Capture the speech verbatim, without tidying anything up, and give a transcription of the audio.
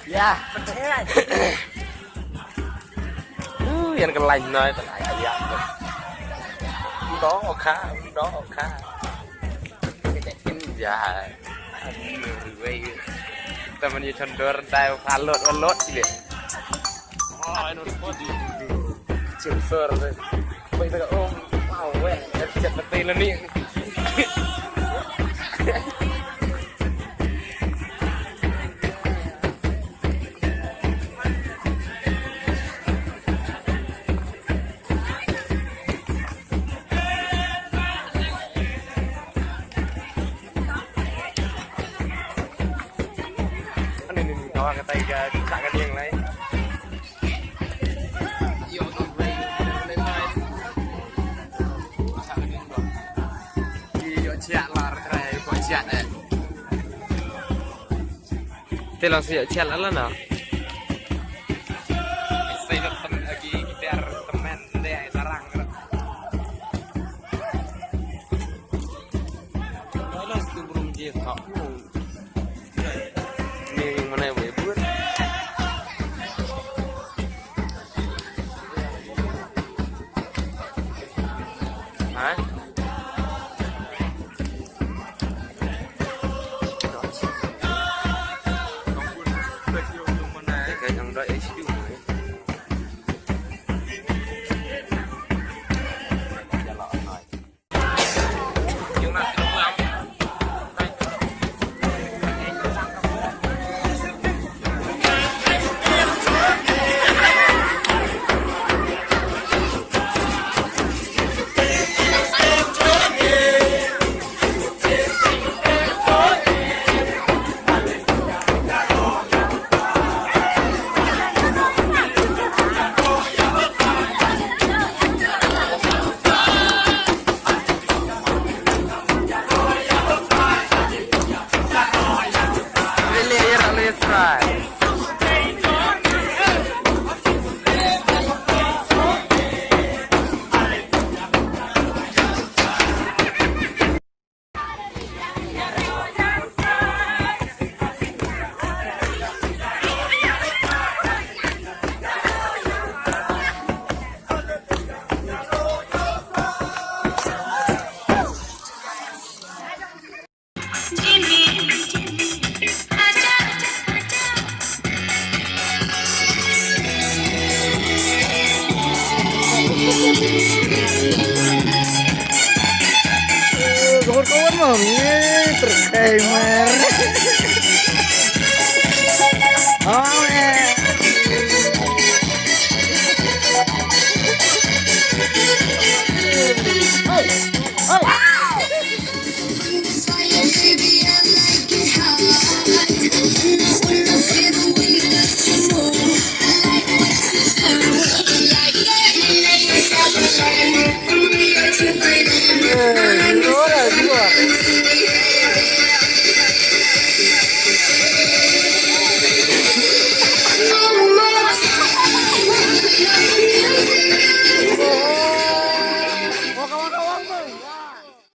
Ïa. Uh, ïa ka lain noi, ta lai ïa. Ndo kha, ndo kha. Ïa. Wei. Temen ïa chandor dai phalot, phalot sih. Cium sor tu. Baik tak, oh, wow, weh, dah siap betul lah ni. Ani ni ni kawan kata iga tak ka ding lai. Ïoh chiah lar krai ko chiah eh. Te long sa ïoh chiah la la no. Sai da tem agi kitar temen de ai sarang. Ni yang mana yang boleh buat? Ha? Ka yang dah S U. Kawan-kawan, mam, ye, terkai, mer. Ah,